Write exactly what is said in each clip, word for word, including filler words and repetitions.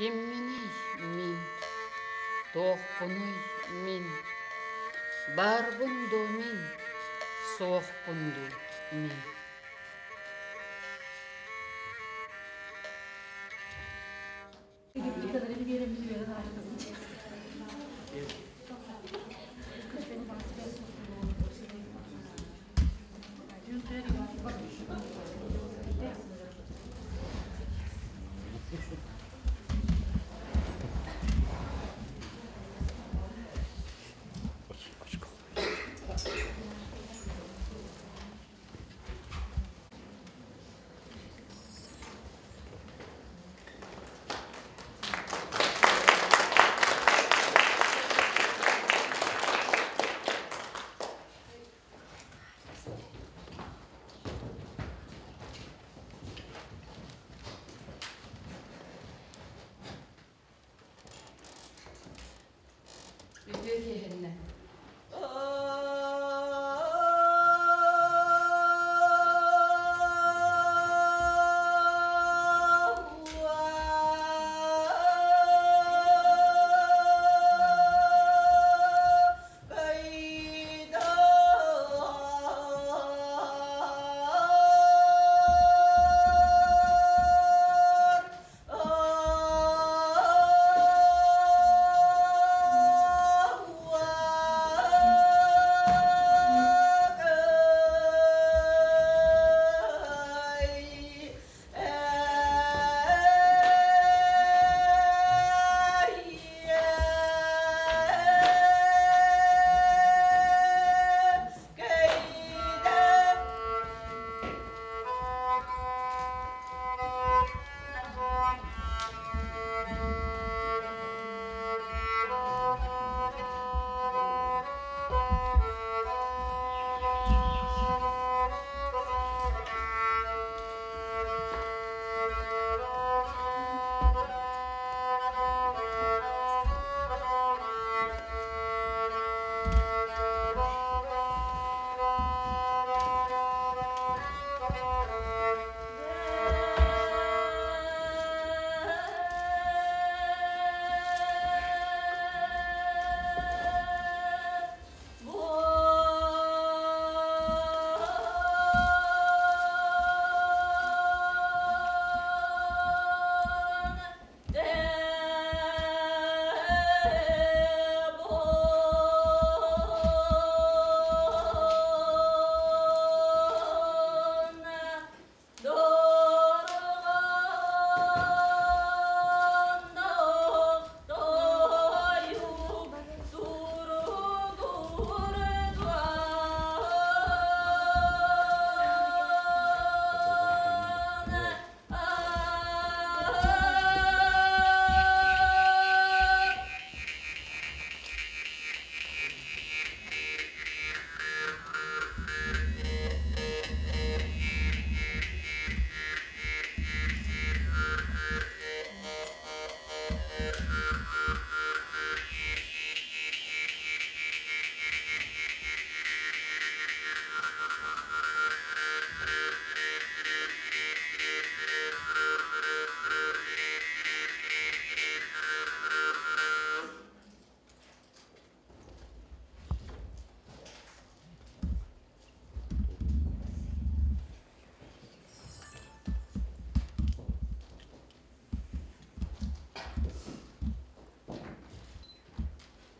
Кимминэй мин, тоохпунай мин, баарбын доо мин, соохпун доо мин. Үтүө киэһэннэ.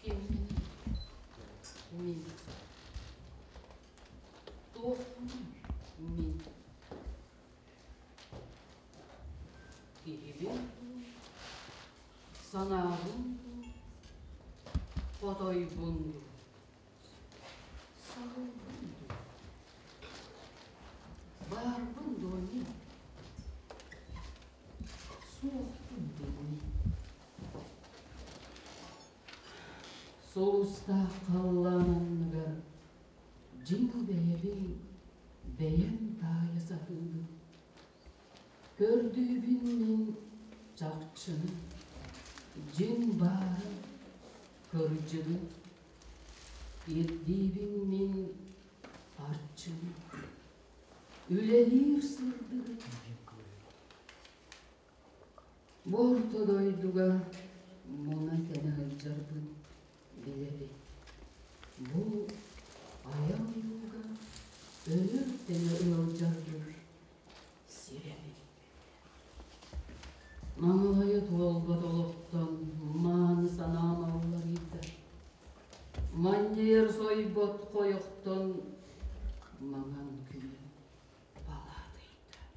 Кимминэй мин, тоохпунай мин, кихибун дуу, санаабун дуу, хотойбун дуу, саһалбын дуу, баарбын дуу мин, соохпун дуу мин. Солустаа халлаанангар жин бэйэбин бэйэн таайа сахыыбын. Көрдүүбүн мин чахчыны, жин баарын кырдьыгын. Ирдиибин мин арчыны, үлэлиир сырдыгын. Бордо дойдуга муна тэнэ ылжарбын билебин. Бу аял оюлга өлөр тэнэ ылжарбын сиребин. Маңлайы толбат олохтон мааны санаам алларыйдар. Манньер сойбат хойохтон маңан күүн балаадыйдар.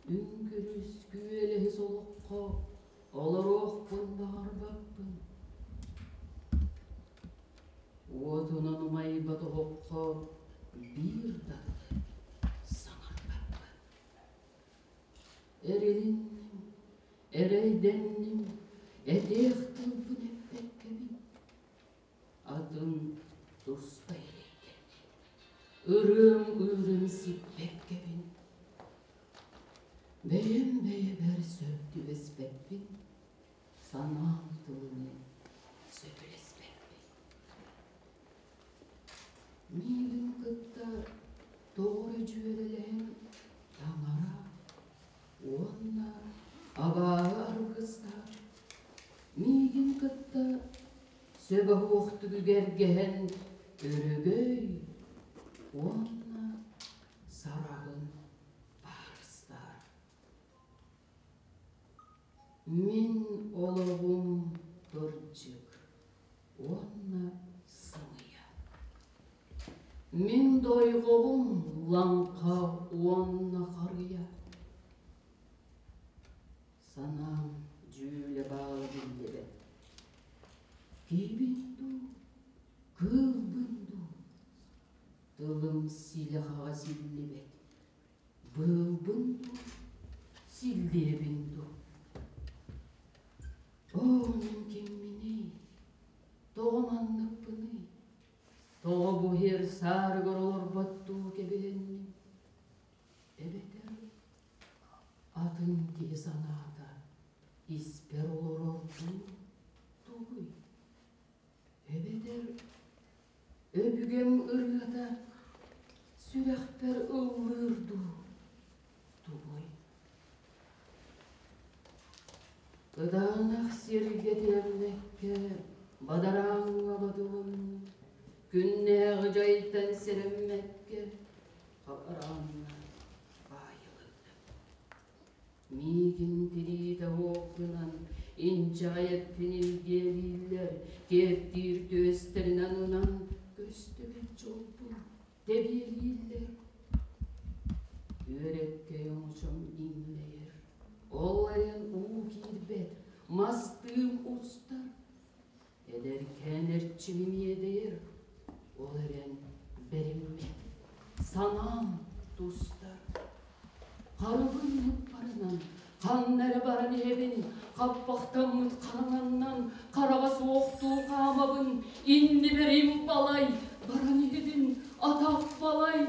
Үңгүрүс күүелеһис олоххо олоруохпун баарбаппын. Отунан умайбат охоххо биир дарлы саңарбаппын. Эрилинним, эрейденним, этех тылбын эппеккебин. Атын туста эрейденним, ырым-ырым сиппеккебин. Бэйем бэйебэр сөбдүлеспеппин, санаам тылынын сөбүлеспеппин. Миигин кытта тоҕо эрэ дьүөрэлэһэн таҥара уонна абааһы аргыстаар. Миигин кытта сөбө суохтуу күүгэргэһэн өрөгөй уонна сараһын баарыстаар. Мин олоҕум кырдьык уонна сымыйа. Мин дойҕоҕум лаҥха уонна харыйа. Санаам дьүүлэ баала биллибэт. Киибин дуу, кыылбын дуу, тылым силэ-хаҕа силлибэт. Быылбын дуу, силлиэбин дуу? Оо, мин кимминий? Тоҕо манныкпыный? Тоҕо бу сир саарыгар олорботтуу кэбиһэнним? Эбэтэр атын киһи санаата испэр олорор дуу, тугуй? Эбэтэр өбүгэм ырыата сүрэхпэр ыллыыр дуу, тугуй? Ыдаанах сиргэ тиэммэккэ бадарааҥҥа батылым, күннээҕи дьайтан сэрэммэккэ хабарааҥҥа баайылынным. Миигин тириитэ суох гынан, инчэҕэйэппин илгээбиллэр, киэптиир түөстэринэн ынан, көстүбэт дьолбун тэбиэлииллэр. Үөрэккэй оҥочом иҥнэйэр, ол эрэн уу киирбэт, мастыым устар. Эдэркээн эрчимим иэдэйэр, ол эрэн бэриммэт, санаам тустар. Харыбын ыппарынан, ханна эрэ баран иһэбин, хаппахтаммыт хараҥанан, хараҕа суохтуу хаамабын, иннибэрим балай, баран иһэбин, атах балай.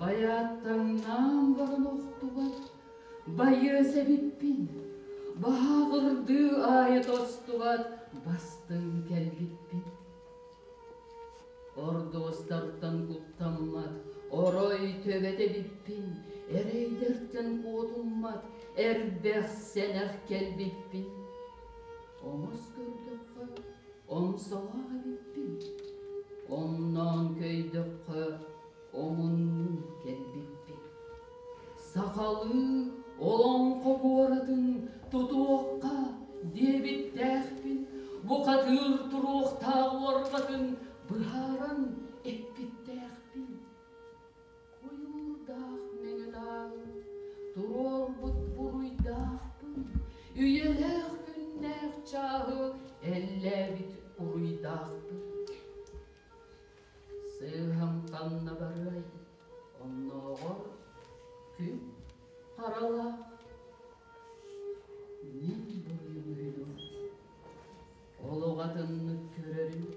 Байааттаҥнаан баран охтубат, байыас эбиппин, баһаҕырдыы аайы тостубат, бастыҥ кэлбиппин. Ордуостартан куттаммат, орой төбөт эбиппин, эрэйдэртэн куотуммат, эрбэх-сэнэх кэлбиппин. Омос көрдөххө, омсолоох эбиппин, онноон көйдөххө, омуннуу кэлбиппин. Сахалыы олоҥхо куоратын тутуохха диэбиттээхпин, бухатыыр туруохтаах уорҕатын быһааран эппиттээхпин. Уйуурдаах мэҥэ дааһы туруорбут буруйдаахпын, үйэлээх күннээх чааһы эллээбит уруйдаахпын. Сыыһам ханна барыай, оннооһоор күн харалаа. Мин буруйум үһүдөө олоҕо атыннык көрөрүм.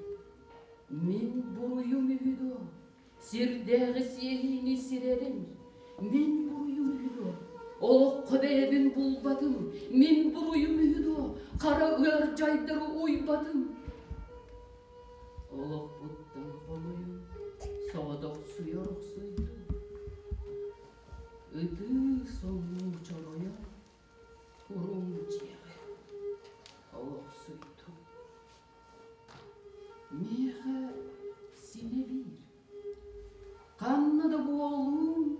Мин буруйум үһүдөө сирдээҕи сиэһиини сирэрим. Мин буруйум үһүдөө олоххо бэйэбин булбатым. Мин буруйум үһүдөө хара ыар дьайдары уйбатым. Олохпуттан хомойон соҕотохсуйар охсуйдум. Ытыы соҥуу чоройон курум дьиэҕэ олохсуйдум. Миэхэ синэ биир. Ханна да буолуун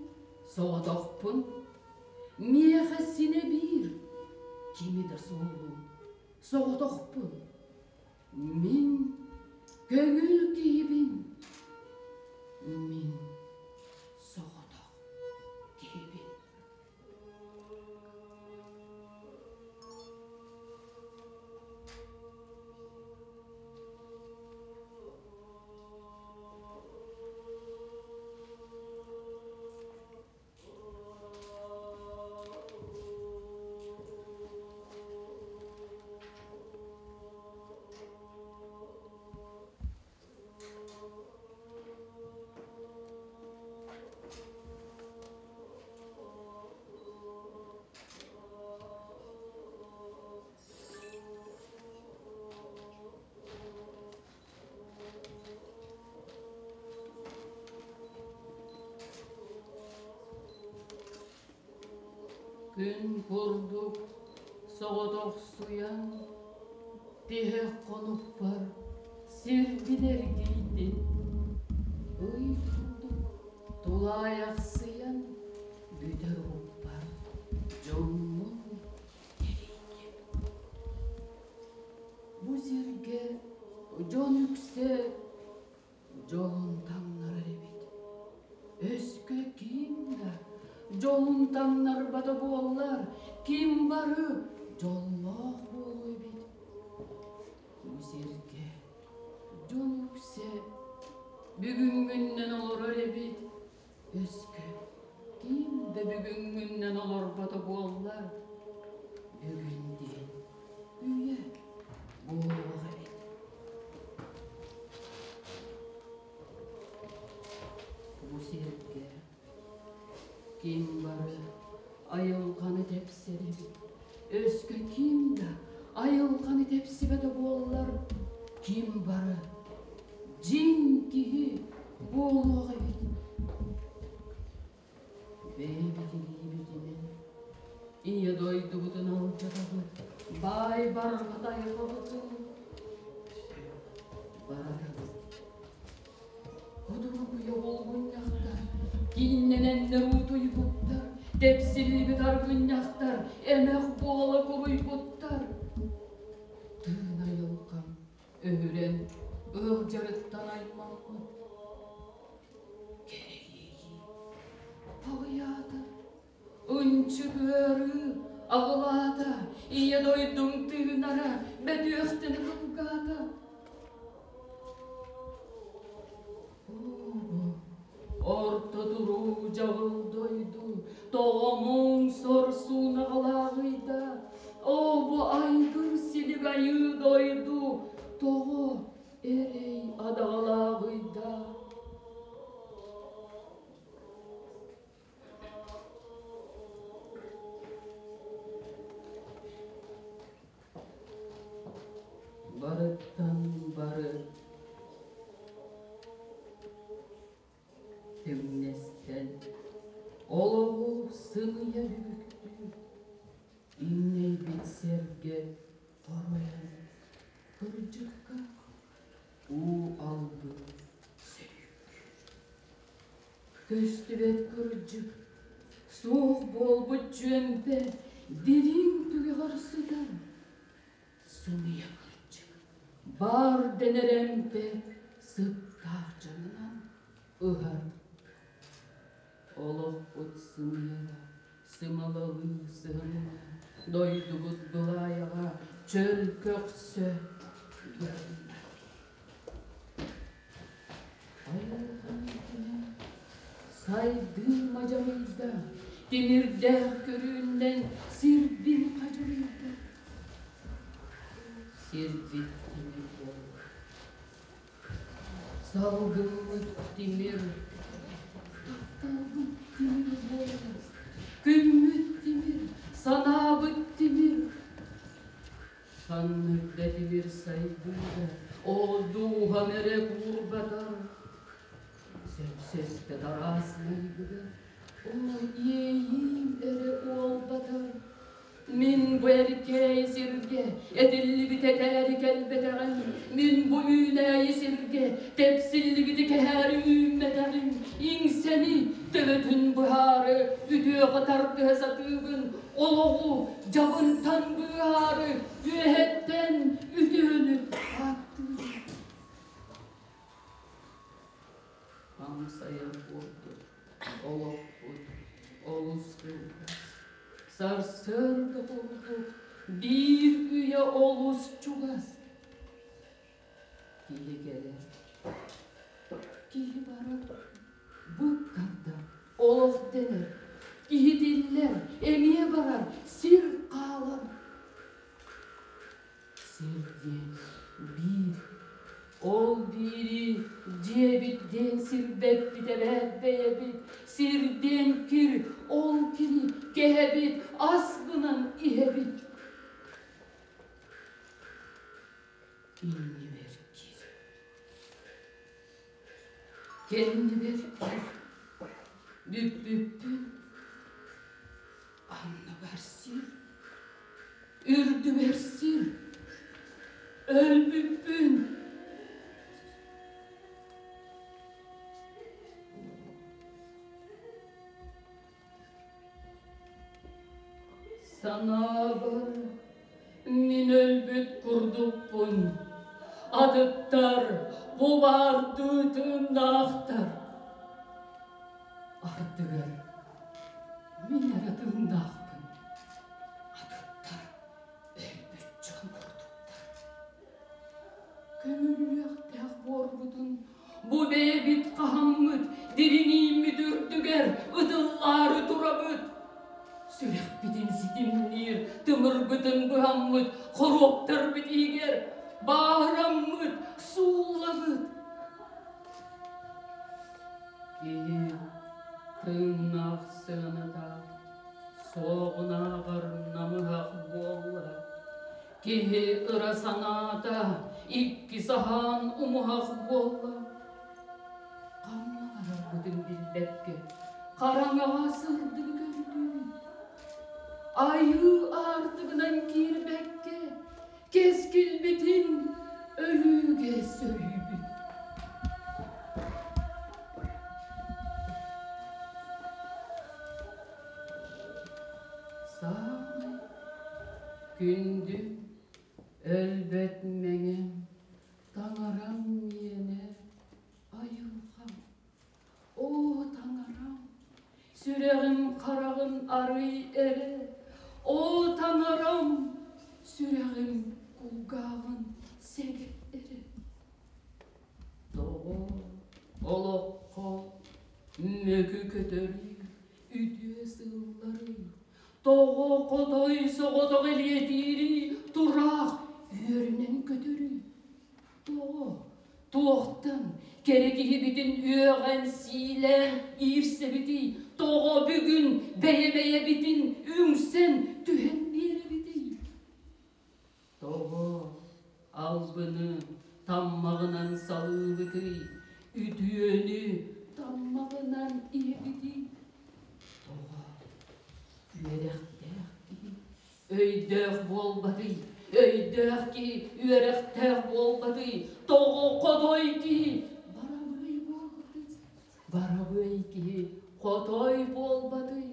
соҕотохпун. Миэхэ синэ биир. Кими да суоллуун соҕотохпун. Мин көҥүл киһибин. Мин соҕотох киһибин. Күн курдук соҕотохсуйан, тиһэх хонукпар сирбин эргийдин. Ый курдук тулаайахсыйан, бүтэр уһукпар дьоммун эрийдин. Бу сиргэ дьон үксэ дьолун таҥнарар эбит. Өскө ким да дьолун таҥнарбата буоллар, ким бары дьоллоох буолуо эбит. Бу сиргэ дьон үксэ бүгүҥҥүнэн олорор эбит. Өскө ким да бүгүҥҥүнэн олорбото буоллар, бүгүн диэн үйэ буолуоҕа эбит. Бу сиргэ ким бары айылҕаны тэпсэр эбит. Өскө ким да айылҕаны тэпсибэтэ буоллар, ким бары дьиҥ киһи буолуоҕа эбит. Бэйэбит илиибитинэн ийэ дойдубутун алдьатабыт, баай барҕа тайҕабытын баратабыт. Кутурук үйэ булгунньахтар, кииннэнэннэр уутуйбуттар, тэпсиллибит аргынньахтар, эмэх буола куруйбуттар. Тыын айылҕам өһүрэн ыалдьарыттан аймаммыт. Кэрэгийии аҕыйаата, ынчык ыарыы аҕылаата, ийэ дойдум тыынара, бөтүөхтэнэ кылгаата. Оо, орто туруу дьаҕыл дойду, тоҕо муҥ сорсуун аҕалааҕыйда? Оо, бу айгыр силик айыы дойду, тоҕо эрэй адаҕалааҕыйда? Барыттан бары түҥнэстэн олоҕу сыныйа бүгүктүүр. Иҥнэйбит сэргэ хоройон кырдьыкка уу албын сөйүккүүр. Көстүбэт кырдьык, суох буолбут чүөмпэ дириҥ түгэ харсытан, сыныйа кырдьык, баар дэнэрэмпэ сыттаах дьаҥынан ыһар. Олохпут сыныйа, сымалалыы сыһыаннар, дойдубут былаайаҕа чөл көхсө быһаннар. Айылҕа Сайдыы мажамыйда, тимирдеһ көрүүнден сирбин хажамыйда. Сирбит тимир болла. Салгынмыт тимир, тапталбыт тимир болла. Күммүт тимир, санаабыт тимир. Шаннырда тимир сайдыыда, о, дууһам эре куурбатар. Сөп сөстө дараасмайгыда, о, иэйиим эре уолбатар. Мин бу эркеэй сиргэ этиллибит этээри кэлбэтэҕим, мин бу үүнээйи сиргэ тэпсиллибит кэһээри үүммэтэҕим. Иҥсэни төбөтүн быһаары үтүө хатардыһа сатыыбын, олоҕу дьабынтан быыһаары үөһэттэн үтүөнү ааттыыбын. Амсайар курдук олохпут олус кылгас, сарсыарда курдук биир үйэ олус чугас. Киһи кэлэр, киһи барар, быт тардар, олох дэнэр, киһитиллэр, эмиэ барар, сир хаалар. Сир диэн биир. Ол биири дьиэбит диэн сирбэппит эбээт бэйэбит. Сир диэн кир, ол кири кэһэбит, ас гынан иһэбит. Иннибэр кир. Кэннибэр кир. Бүппүппүн. Анныбар сир. Үрдүбэр сир. Өлбүппүн. Санаабар, мин өлбүт курдукпун. Атыттар, бу баар дуу тыыннаахтар. Ардыгар, мин эрэ тыыннаахпын. Атыттар, өлбүт дьон курдуктар. Көмүллүөхтээх буорбутун, бу бэйэбит хаһаммыт, диринииммит үрдүгэр ытыллаары турабыт. Сүрэхпитин ситимниир тымырбытын быһаммыт хоруоптарбыт иһигэр бааһыраммыт сууллабыт. Киһи тыыннаах сыаната сооҕунааҕар намыһах буолла. Киһи ыра санаата икки саһаан умуһах буолла. Ханна барарбытын билбэккэ, хараҥаҕа сырдыгы көрдүүбүт. Айыы аартыгынан киирбэккэ, кэскилбитин өлүүгэ сөрүүбүт. Саамай күндү өлбөт мэҥэм, таҥарам миэнэ айылҕам. Оо, таҥарам, сүрэҕим хараҕын арыый эрэ. Оо, таҥарам, сүрэҕим кулгааҕын сэгэ эрэ. Тоҕо олоххо мөкү көтөрүй, үтүө сыылларый? Тоҕо хотой соҕотох илиэтиирий, тураах үөрүнэн көтөрүй? Тоҕо туохтан кэрэ киһибитин үөҕэн, сиилээн иирсэбитий? Тоҕо бүгүн бэйэ-бэйэбитин үҥсэн түһэн биэрэбитий? Тоҕо албыны таммаҕынан салыыбытый, үтүөнү таммаҕынан иһэбитий? Тоҕо үөрэхтээх киһи өйдөөх буолбатый, өйдөөх киһи үөрэхтээх буолбатый? Тоҕо хотой киһи барабыай буолбатый, барабыай киһи хотой буолбатый?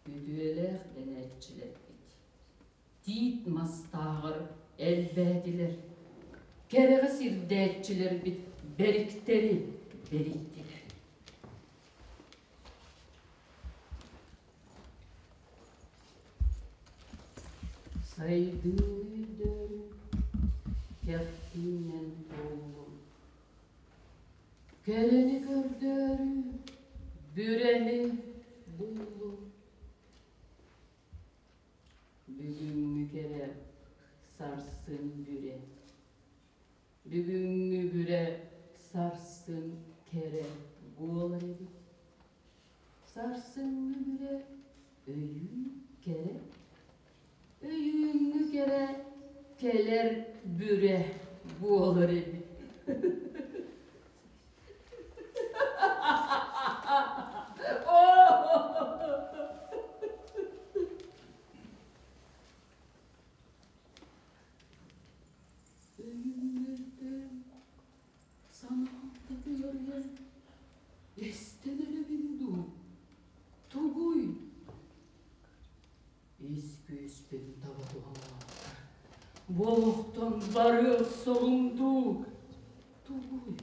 Үтүөлээх дэнээччилэрбит тиит мастааҕар элбээтилэр, кэрэҕэ сирдээччилэрбит бэриктэри бэриитилэр. Сайдыы өйдөөрү кэхтиинэн туоллун. Келени көрдөрү, бүрени буллу. Бүгүнгү кере сарсыҥ бүре. Бүгүнгү бүре сарсыҥ кере болар эбит. Сарсыҥ бүре өйүүн кере. Өйүүн кере келер бүре болар эбит. Өйүмнерден санаамда кыларга эстенерим дуу, тугуй? Ис күүспен таба туһалааттар. Болохтон барыар сорум дуу, тугуй?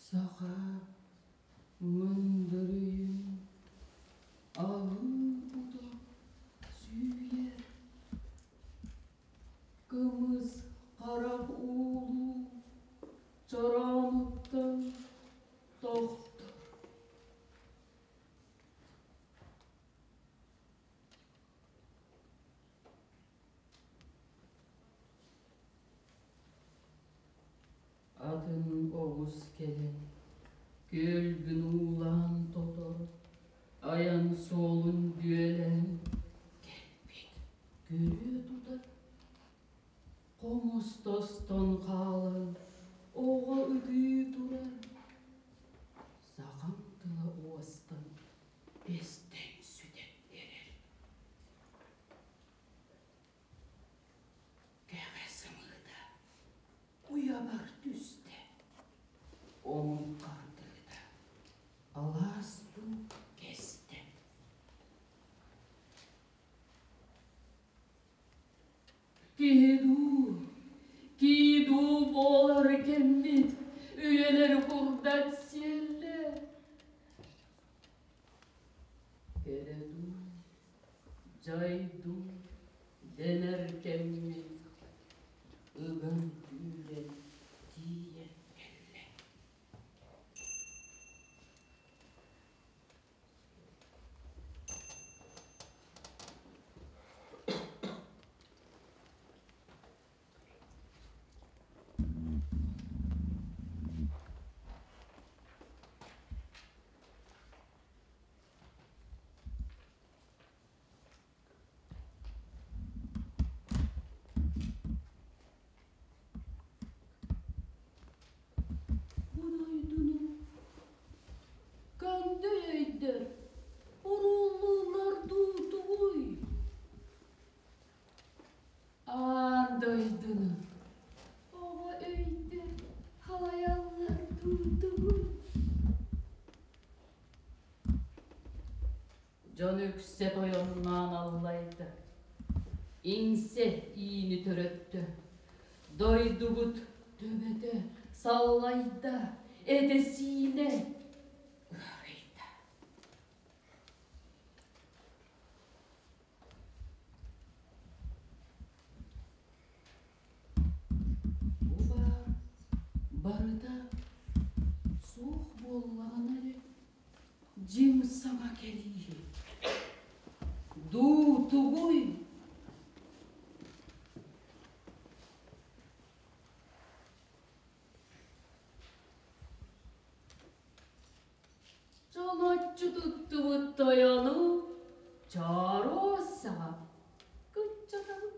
Саха мындырыйын аһыы будап сүүер. Кымыс харах уулу чарамыттан тохтор. Атын оғыс келен, көлбин уулаан тодор, аян солун дүөлээн келбит күрүө тутар. Хомус тостон хаалан, оҕо ытыы турар. Сахан тыла уостан эстэн сүтэн эрэр. Кэҕэ сымыыта уябар түстэ, омук хардыыта алааспын кэстэ. Киһи дуу, киһи дуу буолар кэммит, үйэлэр курдат сиэллэ. Кэрэ дуу, дьай дуу, дэнэр кэммит, ыган үүрэн тиийэн кэллэ. Бу дойдуну кандый өйдөр урууллууллар дуу, тугуй? Аан дойдуну оҕо өйдөр халайаллар дуу, тугуй? Дьон үксэ тойонноон аллайда, иҥсэ иини төрөттө, дойдубут төбөтө саллайда, этэ-сиинэ ыарыйда. Бу баар барыта суох буоллаҕына эрэ, дьиҥ саҥа кэлии дуу, тугуй? Чоноччу туттубут тойону чаруо саҕа кыччатабыт.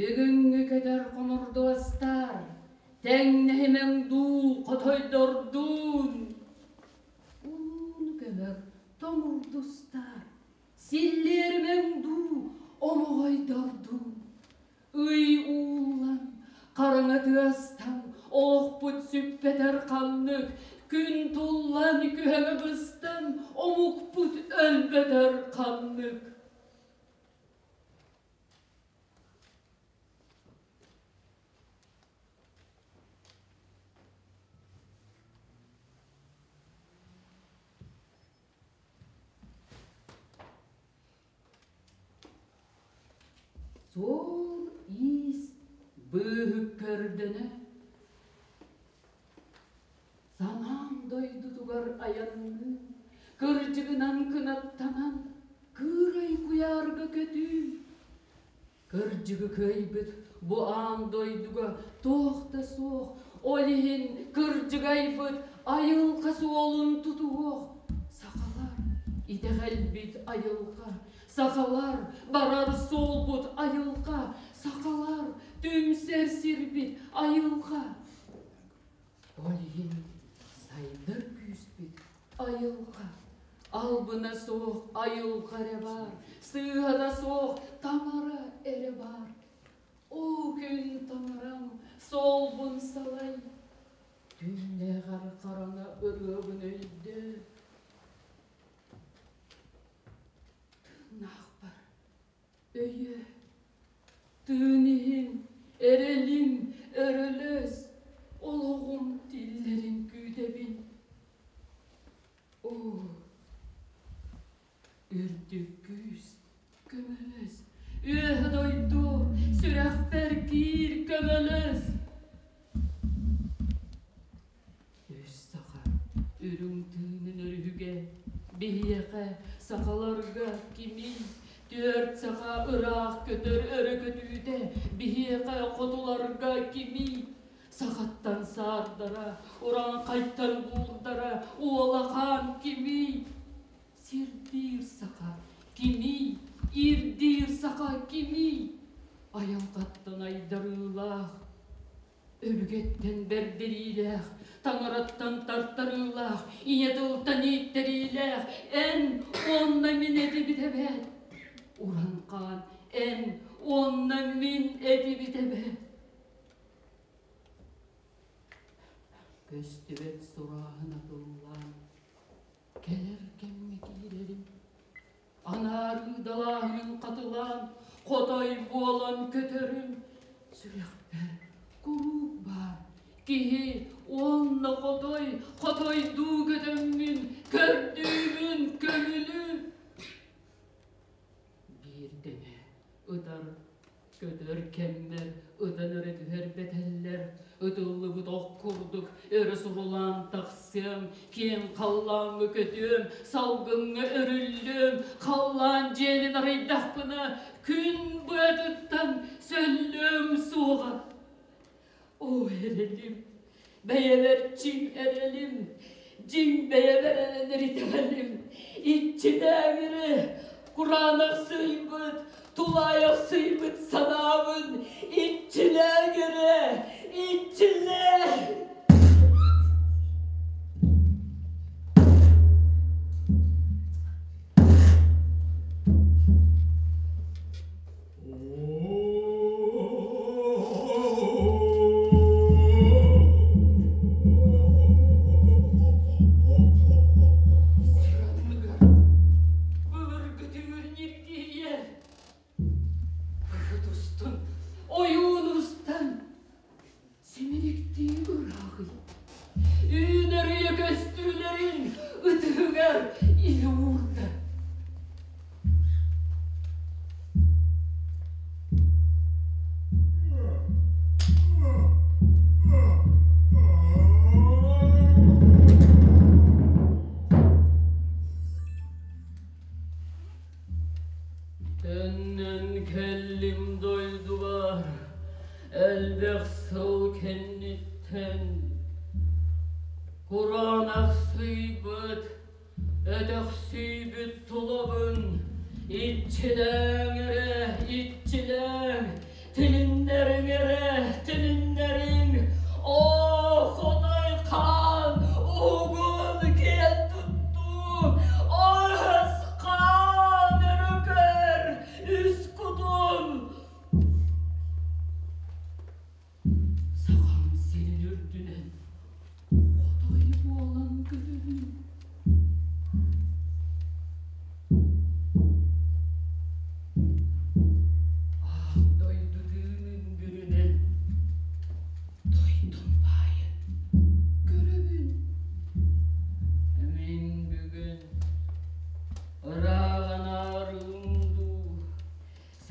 Бүгүнгү кетер хомурдуастар, теңнехи меңдүү хотойдордуун. Улуун кемер томурдустар, силлери меңдүү омогойдордуун. Үй ууллан, караңа тыастан олохпут сүппетер ханнык, күн туллан, күһөңө быстан омукпут өлбетер ханнык. Сол иис быыһык көрдөнө. Санаан дойдутугар аянныын, кырдьыгынан кынаттанан, кырай куярга көтүүн. Кырдьыгы кыайбыт бу аан дойдуга тоохтосуох, ол иһин кырдьыгайбыт айылҕа суолун тутуһуох. Сахалар, итэҕэлбит айылҕа, сахалар, барар суолбут айылҕа, сахалар, түмсэр сирбит айылҕа. Ол иһин сайдар күүспүт айылҕа. Албына суох айылҕа эрэ баар, сыыһата суох таҥара эрэ баар. Оо, күн таҥарам, суолбун салай. Түннээҕэр хараҥа ырыабын өйдөө. Тыыннаахпар. Өйө, тыын иһин, эрэлим, өрөлөс, олоҕум тиллэрин күүтэбин. Оо, үрдүк күүс, көмөлөс, үөһэ дойду, сүрэхпэр киир көмөлөс. Үс саха үрүҥ тыынын өрүһүгэ, биһиэхэ сахаларга кимий? Түөрт саха ыраах көтөр өрө көтүүтэ, биһиэхэ хотуларга кимий? Сахаттан саардара, урааҥхайтан буурдара уолахан кимий? Сирдиир саха кимий? Ирдиир саха кимий? Айалҕаттан айдарыылаах, өбүгэттэн бэрдэриилээх, таҥараттан тартарыылаах, ийэ тылтан ииттэриилээх эн уонна мин этибит эбээт. Урааҥхаан эн уонна мин этибит эбээт. Көстүбэт сурааһын атыллаан, кэлэр кэмҥэ киирэрим. Анаарыы далааһынын хатылаан, хотой буолан көтөрүм. Сүрэхпэр куруук баар киһи уонна хотой, хотой дуу көтөммүн, көрдүүмүн көмүлү. Биир дэҥэ ытар көтөр кэммэр, ытан өрө түһэр бэтэллэр, ытыллыбыт ох курдук өрө сурулаан тахсыам, киэҥ халлааҥҥа көтүөм, салгыҥҥа өрүллүөм, халлаан дьиэлин арыйдахпына, күн быатыттан сөллүөм суоҕа. Оо, эрэлим, бэйэбэр дьиҥ эрэлим, дьиҥ бэйэбэр эрэлим, иччилээҥ эрэ, кураан ахсыйбыт, тулаай ахсыйбыт санаабын, иччилээҥ эрэ, иччилээҥ. Былыргы түмүр ньиргиийэр. Быһыт устун, ойуун устан симириктии ырааҕый. Үүнэр үйэ көстүүлэрин ытыһыгар илэ уурда. Төннөн кэллим дойдубар, элбэх сыл кэнниттэн. Кураан ахсыйбыт, өтөхсүйбүт тулабын, иччилээҥ эрэ, иччилээҥ, тилин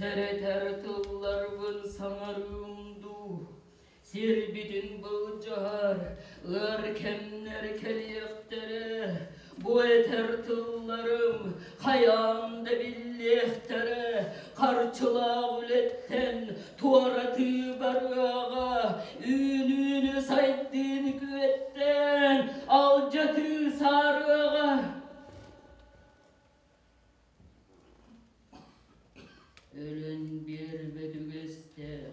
Эретер тылларбын саңар уймду, сирбитин былчаар, ыркемнер келиектер, бу этер тылларым хайаан да билиектер, харчылаак үлеттен туаратыы барыаҕа, үүнүүнү сайдыын күүттэн алдьатыы саарыаҕа. Өлөн биэрбэт үгэстээх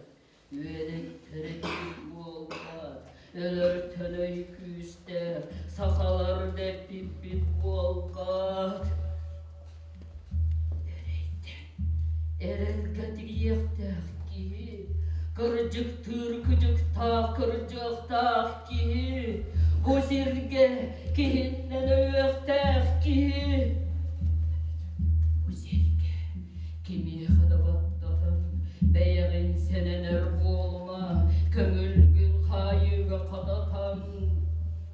үөдэттэри эппит буолбат, өлөртөнөй күүстээх сахалар да эппиппит буолбат. Эрэйдэ, эрэлгэ тигиэхтээх киһи, кырдьыктыыр кыдьыктаах кырдьыктаах киһи, бу сиргэ киһинэн өлүөхтээх киһи. Бу сиргэ кимиэхэ да баттатан, бэйэҕин сэнэнэр буолума, көҥүлгүн хаайыыга хататан,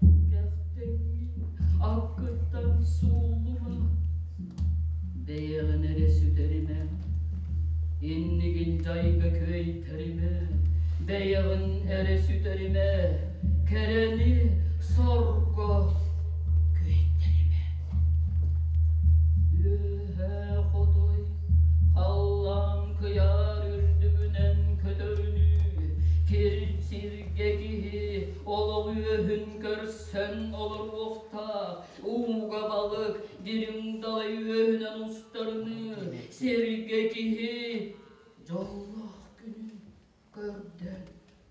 кэхтэммин аккыттан сууллума. Бэйэҕин эрэ сүтэримэ, иннигин дьайга күөйтэримэ, бэйэҕин эрэ сүтэримэ, кэрэни сорго күөйтэримэ. Үөһээ хотой халлаан кыяар үрдүгүнэн көтөрүнүү, кир сиргэ киһи олох үөһүн көрсөн олоруохтаах, ууга балык дириҥ далай үөһүнэн устарыныы, сиргэ киһи дьоллоох күнүн көрдөн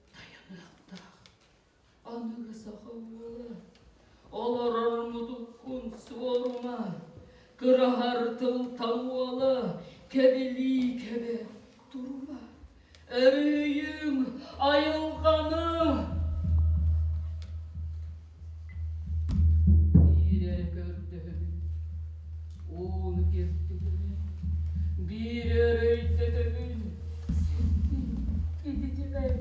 тайаныахтаах. Аныгы саха уола олорор мутуккун суорума, кыраһар тылтан уола кэбилии кэбэ турума. Өрүһүйүҥ айылҕаны биир эрэ көрдөһөбүн, ууну киртитибин, биир эрэ өйдөтөбүн, сирбит ититибин.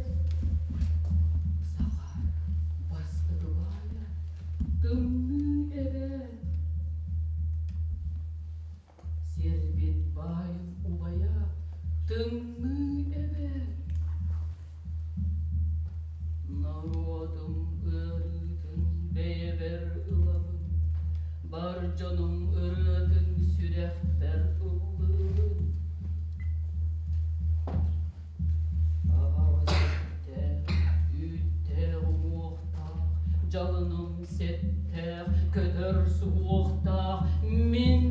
Саха баскыты баайа тымныы эбээт. Сирбит баайын убайа тымныы эбээт. Норуотум ыарыытын бэйэбэр ылабын, бар дьонум ырыатын сүрэхпэр ыллыыбын. Аһаҕас үттээх, үүттээх уҥуохтаах, дьалыным сэттээх, көтөр суһуохтаах, мин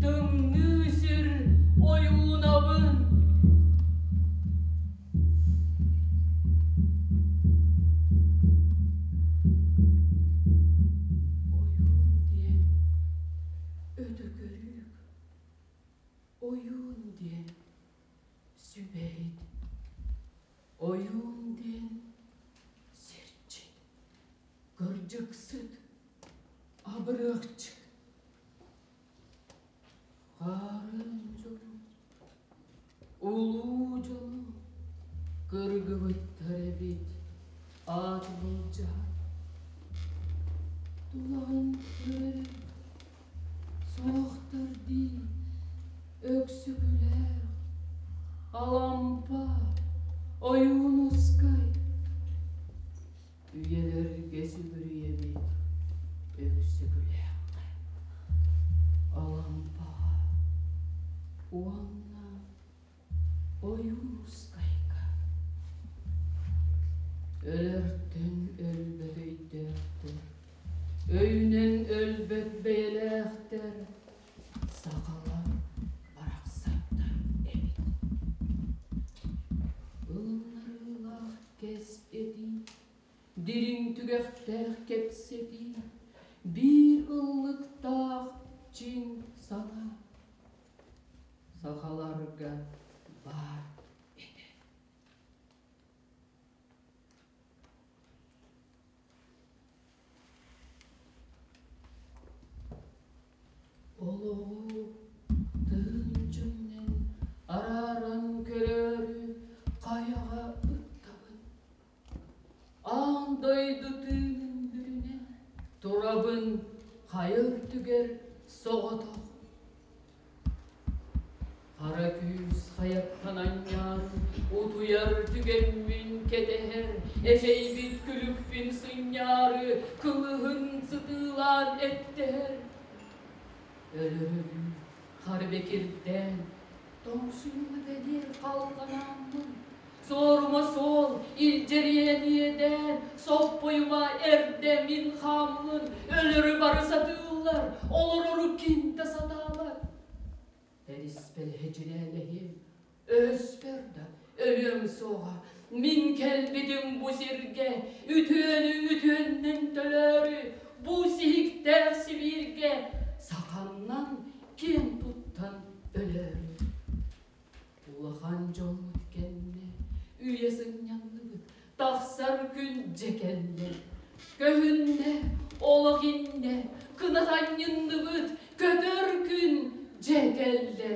тымныы сир ойуунабын. Ойуун диэн өтөкөрүүк, ойуун диэн сүбэһит, ойуун диэн сирчит, кырдьыксыт, абырыахчыт. Хаарын дьону, улуу дьону кыргыбыттар эбит аат былдьаһан. Тулаһын үрэрэ суохтар дии, Өксүкүлээх, Алампа, Ойуун Ускай. Үйэлэргэ сүгүрүйэбит Өксүкүлээххэ, Алампаҕа уонна Ойуун Ускайга. Өлөртөн өлбөт өйдөөхтөр, өйүнэн өлбөт бэйэлээхтэр сахалар, барахсаттар эбит. Ылыннарыылаах кэс этии, дириҥ түгэхтээх кэпсэтии, биир ыллыктаах чиҥ санаа сахаларга баар этэ. Олоҕу тыын дьүҥнэн арааран көрөөрү хайаҕа ыттабын. Аан дойду тыынын бүрүнэн турабын хайа үрдүгэр соҕотох. Хара күүс Аяттан аньян утуяр тӱгеммин кетер, эжейбит күлүкпин сынняры кылыһын сытылаан эттер. Өлөрүмин хар бекирден тоңсуйма белир калгаанмын. Соорума соол илдериин иеден соппойма эрдемин хамлын. Өлөрү бары сатыыллар, олорору ким да сатаалар. Терис пелеһе жилээлехим, өөспөр да өлүм соога. Мин келбитим бу сирге, үтүөнү үтүөннен төлөөрү, бу сииктеэ Сибирьге саканнан киин туттан өлөөрү. Улахан жолмут кенне үйе сынньанныбыт, тахсар күн же келле. Көһүнне, олоһинне, кынат аньнынныбыт көтөр күн же келле.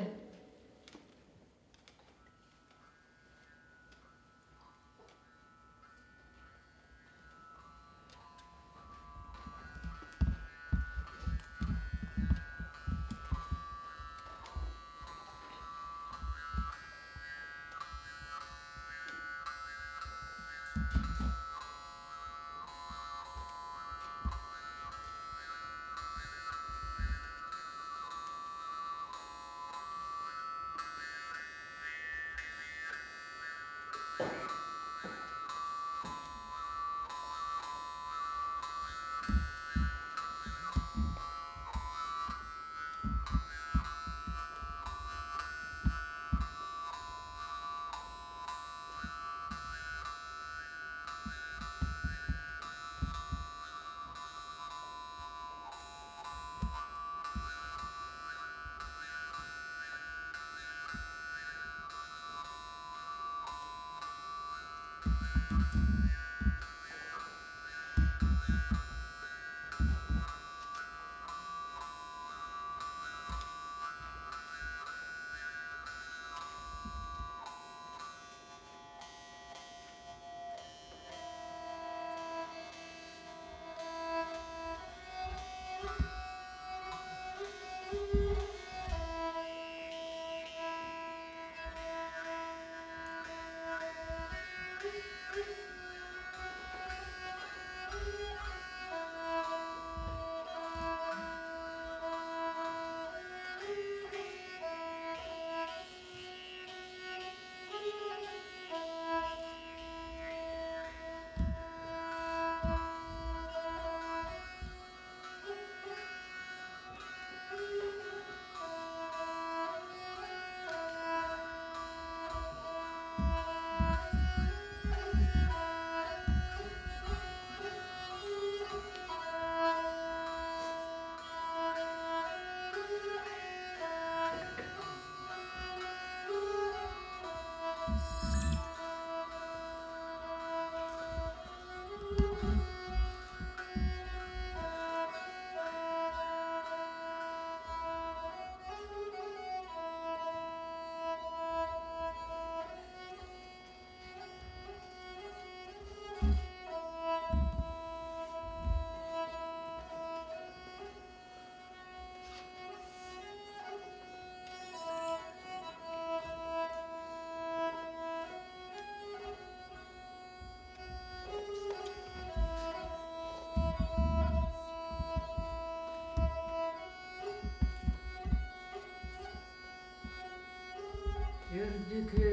Үрдүкү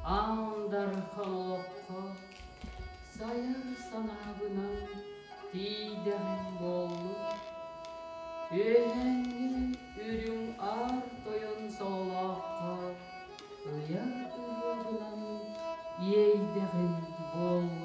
аан дархан олоххо сайар санаабынан тиидеһин боллум. Үөһээнги үрүн аар тойон сололооххо ыяр ырыабынан иэйдеһин боллум.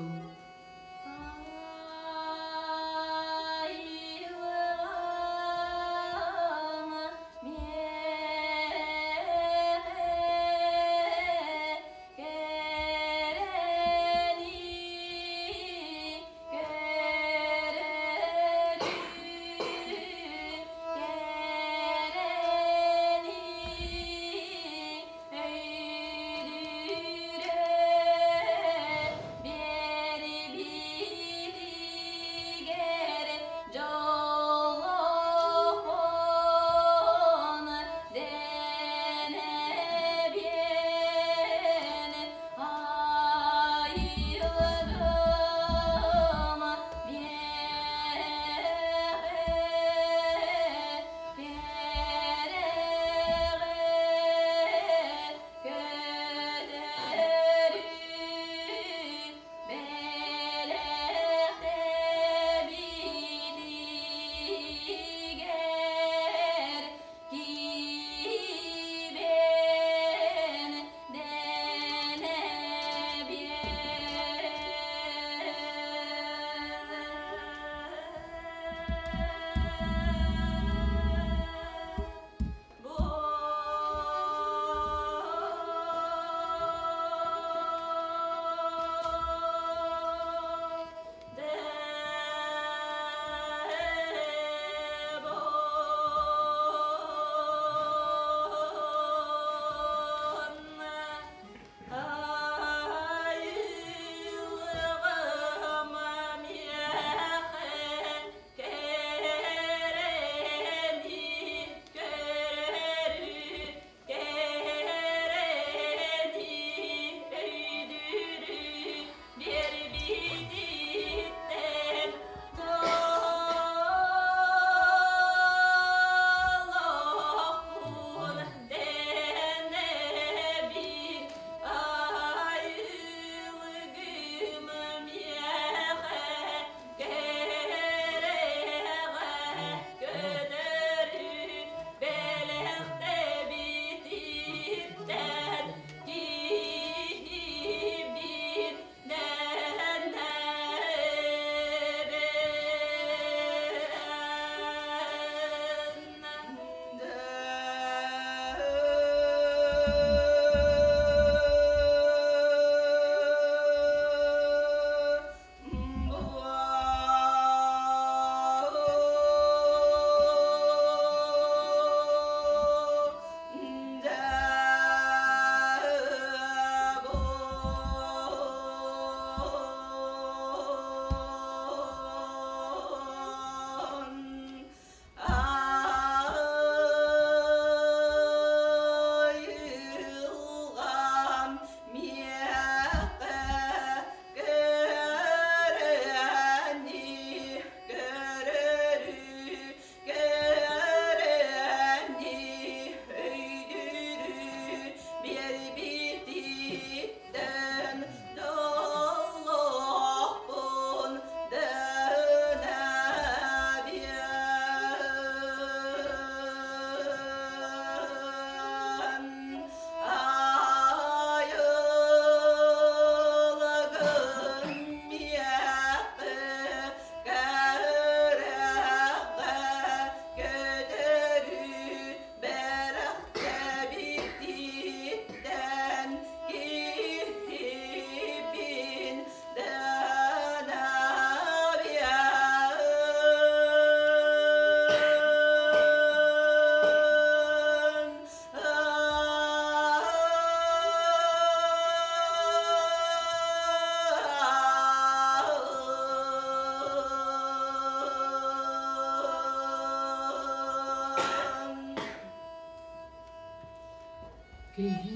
Киһи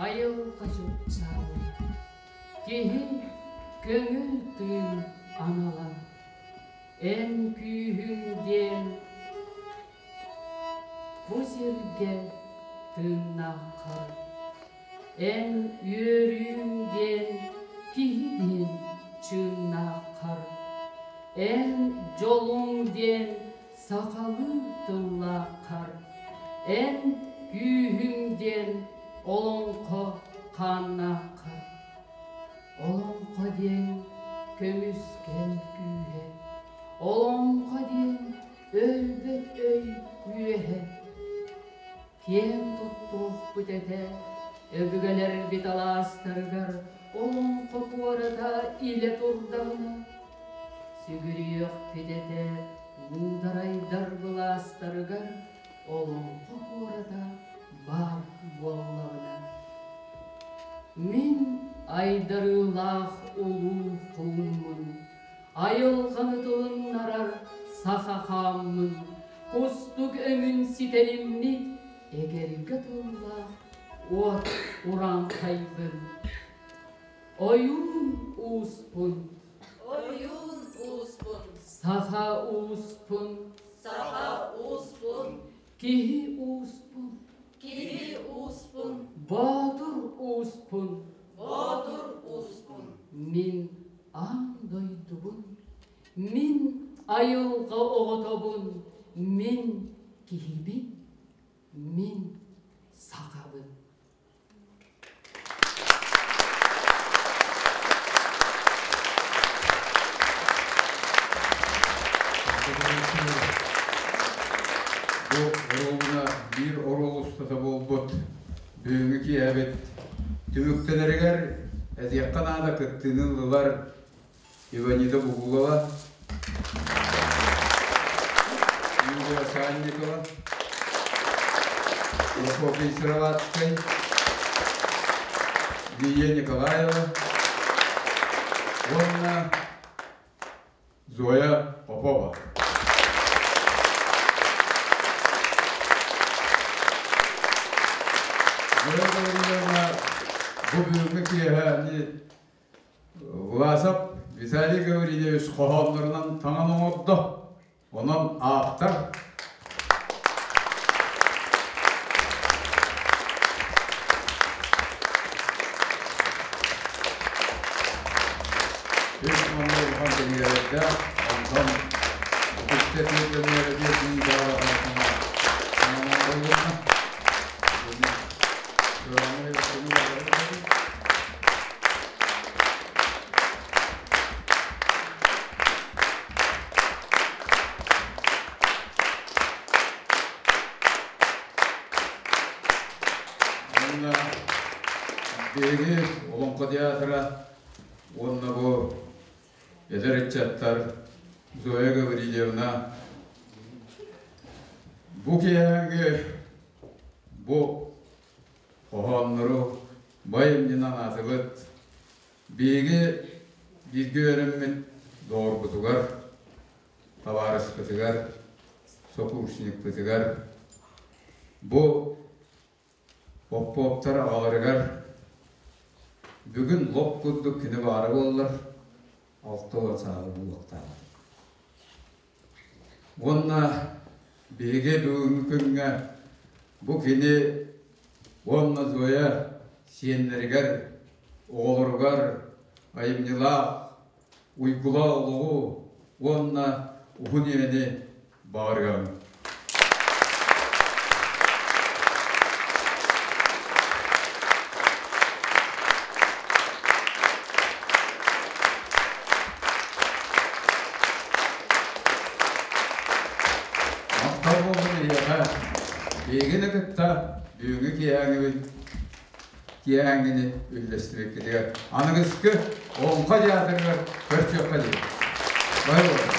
айылга чукчалан, киһи көңүл тыын аналан. Эн күүһүн деен бу сирге тыыннааххар. Эн үөрүүнден киһи деен чыыннааххар. Эн жолунден сахалыы тыллааххар. Эн күүһүнден олоңхо хааннааххар. Олоңхо деен көмүскел күүһэ. Олоңхо деен өлбөт өй үөһэ. Киэм туттуохпут этэ, өбүгэлэрбит алаастарыгар олоңхо куората илэ турдаҕына. Сүгүрүйүөхпүт этэ, муударайдар былаастарыгар олоңхо куората баар буоллаҕына. Мин айдарыылаах улуу хулуммун. Айылҕаны тылыннарар саха хааммын, кустук өҥүн ситэлиммит эгэргэ тыллаах уот урааҥхайбын. Оюун ууспун. Оюун ууспун. Саха ууспун. Саха ууспун. Киһи ууспун. Киһи ууспун. Боотур ууспун. Боотур ууспун. Мин аан дойдубун. Мин айылга оҕотобун. Мин киһибин. Мин сахабын. Бу оруолуна биир оруол устата буолбут. Бүгүҥҥү киэһэбит түмүктэнэригэр этиэххэ наада кыттыыны ыллылар. Иванида Бугулова, Юлия Санникова, Прокопий Сыроватскай, Лия Николаева уонна Зоя Попова. Зоя Гаврильевна бу бүгүҥҥү киэһээни Власов Виталий Гаврильевич хоһооннорунан таҥан оҥордо. Онон ааптар. Үс муҥа улахан тэнийэлэргэ, онтон үстэ тиэрдэннэрэ диэки баара таҥан оҥордо. Уонна биһиги Олоҥхо театра уонна бу эдэр ыччаттар Зоя Гаврильевна бу киэһээҥҥи бу хоһооннору, бу айымньыны анаатыбыт, биһиги бииргэ үөреммит доҕорбутугар, табаарыспытыгар, сокуурсунньукпутугар, бу Попповтар аҕаларыгар бүгүн лоп курдук кини баара буоллар, алта уон сааһы буолуохтааҕа. Уонна биһиги бүгүҥҥү күҥҥэ бу кини уонна Зоя сиэннэригэр, оҕолоругар, айымньылаах, уйгулаах олоҕу уонна уһун иэни баҕарыам. Махтал буоллун эһиэхэ. Биһигини кытта бүгүҥҥү киэһээҥҥибит, киэһээҥҥини үллэстибиккитигэр аныгыскы Олоҥхо театрыгар көрсүөххэ диэн. Баай буолуҥ.